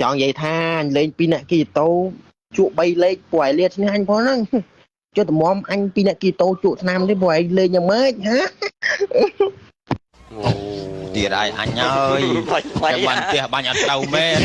ចង់និយាយថាអញលេងពីរអ្នកគីតូជក់3លេខពួកឯងលាឈ្នះអញផងហ្នឹងចុះតម្រាំអញពីរអ្នកគីតូជក់ឆ្នាំនេះពួកឯងលេងយ៉ាងម៉េចហា អូទៀតហើយអញហើយ បាច់បាច់ ចាំបានផ្ទះបាញ់អត់ត្រូវមែន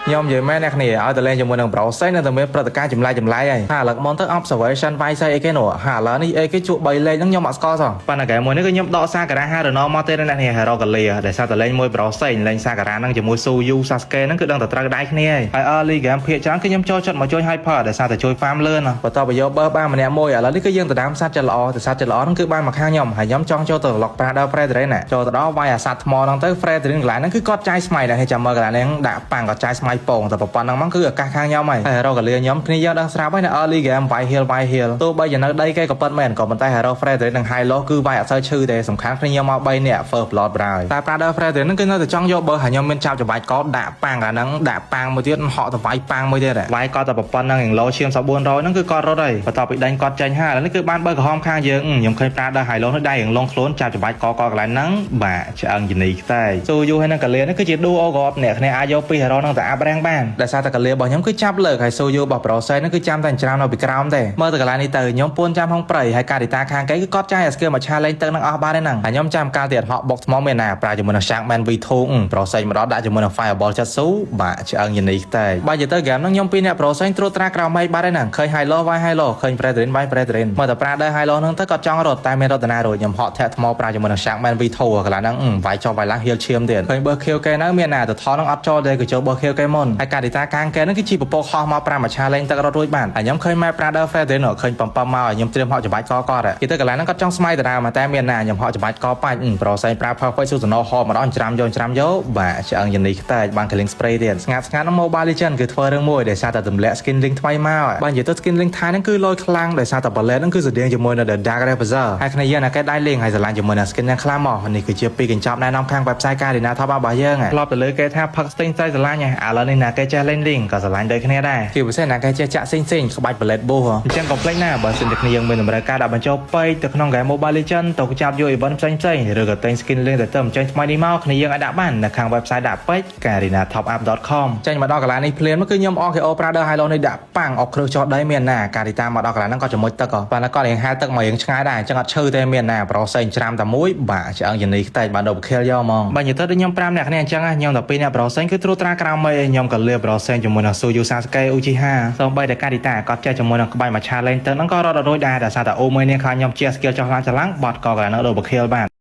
ខ្ញុំនិយាយមែនអ្នកគ្នាឲ្យតែលេងជាមួយនឹង Bro សេនៅតែមានព្រឹត្តិការណ៍ចម្លែកចម្លែកហើយហាឥឡូវមកទៅ observation វាយស្អីអីគេនោះហាឥឡូវនេះអីគេជក់3លេខហ្នឹងខ្ញុំអត់ស្គាល់សោះប៉ុន្តែហ្គេមមួយនេះគឺខ្ញុំដកសាការ៉ាហារណមកទេណាអ្នកគ្នា Hero Galia ដែលសារតែលេងមួយ Bro សេលេងសាការ៉ាហ្នឹងជាមួយ Suyu Sasuke ហ្នឹងគឺដឹងតែត្រូវដៃគ្នាហើយហើយ early game ភាគច្រើនគឺខ្ញុំចូលចិត្តមកជួយ Hyper ដែលសារតែជួយ farm លឿនណាបន្ទាប់ពីយកបើបានម្នាក់មួយឥឡូវនេះគឺយើងទៅដើមសត្វចិត្តល្អតែសត្វចិត្តល្អហ្នឹងគឺបានមកខាងខ្ញុំហើយខ្ញុំចង់ចូលទៅ lock Brother Fredrin ណាចូលទៅដល់វាយអាសត្វថ្មហ្នឹងទៅ Fredrin កន្លែងហ្នឹងគឺគាត់ចាយស្មៃដែរហើយចាំមើលកន្លែងហ្នឹងដាក់ប៉ាំងគាត់ចាយស្មៃពងតែប្រព័ន្ធហ្នឹងមកគឺឱកាសខាងខ្ញុំហើយហើយ Hero Galia ខ្ញុំគ្នាយើងដឹងស្រាប់ហើយនៅ early game វាយ heal វាយ heal ទោះបីជានៅដីគេក៏ពិតមែនក៏ប៉ុន្តែ Hero Fredrin និង Hylos គឺវាយអត់សូវឈឺទេសំខាន់គ្នាខ្ញុំមក3នាក់ first blood ប្រហើយតែ Brother Fredrin ហ្នឹងគឺនៅតែចង់យកបើហើយខ្ញុំមានចាប់ច្បាច់កដាក់ប៉ាំងកាលហ្នឹងដាក់ប៉ាំងមួយទៀតហក់ទៅវាយប៉ាំងមួយទៀតវាយគាត់តែប្រព័ន្ធហ្នឹងយ៉ាងឡូឈាម400ហ្នឹងគឺគាត់រត់ហើយបន្ទាប់ពីដេញគាត់ចេញហើយឥឡូវនេះគឺបានបើក្រហមខាងយើងខ្ញុំឃើញ Brother Hylos នោះដៃយ៉ាងលងខ្លួនចាប់ច្បាច់កកកន្លែងហ្នឹងបាទឆ្អឹងជំនីខ្តែស៊ូយូហើយនឹងកាលានេះគឺជា duo គ្រាប់អ្នកគ្នាអាចយកពី hero ហ្នឹងទៅអាប់រាំងបានដោយសារតែកាលារបស់ខ្ញុំគឺចាប់លើកហើយស៊ូយូរបស់ Pro សេហ្នឹងគឺចាំតែច្រាមនៅពីក្រោមទេមើលទៅកន្លែងនេះទៅខ្ញុំពួនចាំហងព្រៃហើយការីតាខាងគេគឺគាត់ចាយអាស្គីមកឆាលេងទឹកនឹងអស់បាត់ហើយហ្នឹងហើយខ្ញុំចាំកាលទៀតហក់បុកថ្មមានណាប្រើជាមួយនឹង Sharkman V2 Pro សេមកដល់ដាក់ជាមួយនឹង Fireball ចិត្តស៊ូបាទឆ្អឹងជំនីខ្តែបើនិយាយទៅហ្គេមហ្នឹងខ្ញុំពីរអ្នក Pro សេត្រួតត្រាក្រោមមេឃបាត់ហើយហ្នឹងឃើញ Hylos វាយ Hylos ឃើញ Fredrin វាយ Fredrin មើលតែប្រាដែរ Hylos ហ្នឹងទៅគាត់ចង់រត់តែមានរតនារួចខ្ញុំហក់ធាក់ថ្មប្រើជាមួយនឹង Sharkman V2 កន្លែងហ្នឹងវាយចុះវាយឡើងហៀលឈាមទៀតឃើញបើខៀវគេនៅមានណាទៅថហ្នឹងអត់ចូលទេគឺចូលបើខៀវគេមុនហើយកាឌីតាកាងគេហ្នឹងគឺជាពពកហោះមកប្រាំមួយឆាលេងទឹករត់រួចបានហើយខ្ញុំឃើញម៉ែ Brother Fredrin ឃើញបំពំមកហើយខ្ញុំត្រៀមហក់ច្បាច់កគាត់គេទៅកន្លែងហ្នឹងគាត់ចង់ស្មៃដដើមតែមានណាខ្ញុំហក់ច្បាច់កបាច់ប្រូសែងប្រើ perfect ស៊ូសណោហោមកដល់ច្រាមយកច្រាមយកបាទឆ្អឹងយ៉ាងនេះខ្តែបាន killing spree ទៀតស្ងាត់ស្ងាត់ហ្នឹង Mobile Legend គឺធ្វើរឿងមួយដែលសារតែទម្លាក់ skin link ថ្មីមកបើនិយាយទៅ skin link ថៃហ្នឹងគឺលយខ្លាំងដោយសារតែ ballet ហ្នឹងគឺស្តៀងជាមួយនឹង The Dark Reverser ហើយគ្នាយើងណាគេដៃលេងហើយស្រឡាញ់ជាមួយនឹង skin ហ្នឹងខ្លាំងមកនេះគឺជាពីរកញ្ចប់ណែនាំខាង website Garena Top Up របស់យើងធ្លាប់ទៅលើគេថាផឹកស្ទិញស្រីស្រឡាញ់ឥឡូវនេះណាគេចេះលេងលេងក៏ស្រឡាញ់ដូចគ្នាដែរជាពិសេសណាគេចេះចាក់សេងសេងក្បាច់ ballet ប៊ូអញ្ចឹងកុំភ្លេចណាបើសិនជាគ្នាយើងមានតម្រូវការដាក់បញ្ចូលពេកទៅក្នុង game Mobile Legend ទៅចាប់យក event ផ្សេងផ្សេងឬក៏ទិញ skin លេងទៅទៅចេញថ្មីនេះមកគ្នាយើងអាចដាក់បាននៅខាង website ដាក់ពេជ្រ garenatopup.com ចេញមកដល់កន្លែងនេះភ្លាមគឺខ្ញុំ RKO Brother Hylos នេះដាក់ប៉ាំងអុកគ្រឹះចោះដីមានណាការីតាមកដល់កន្លែងហ្នឹងក៏ជាមួយទឹកក៏ប៉ុន្តែគាត់រៀងហែលទឹកមករៀងឆ្ងាយដែរអញ្ចឹងអត់ឈឺទេមានណាប្រុសសេងច្រាមតែមួយបាទឆ្អឹងជំនីខ្ទេចបានដល់ខៀលយកហ្មងបើនិយាយទៅដូចខ្ញុំ5អ្នកគ្នាអញ្ចឹងខ្ញុំតែ2អ្នកប្រុសសេងគឺត្រួតត្រាក្រោមមេខ្ញុំក៏លៀប្រុសសេងជាមួយនឹង Suyu Sasuke Uchiha សូម្បីតែការីតាគាត់ចេះជាមួយនឹងក្បាច់មួយឆាលេងទឹកហ្នឹងក៏រត់អត់រួចដែរដោយសារតែអូមួយនេះខាងខ្ញុំជា skill ចោះឡើងចឡើងបាត់ក៏កន្លែងហ្នឹងដល់ខៀលបាន។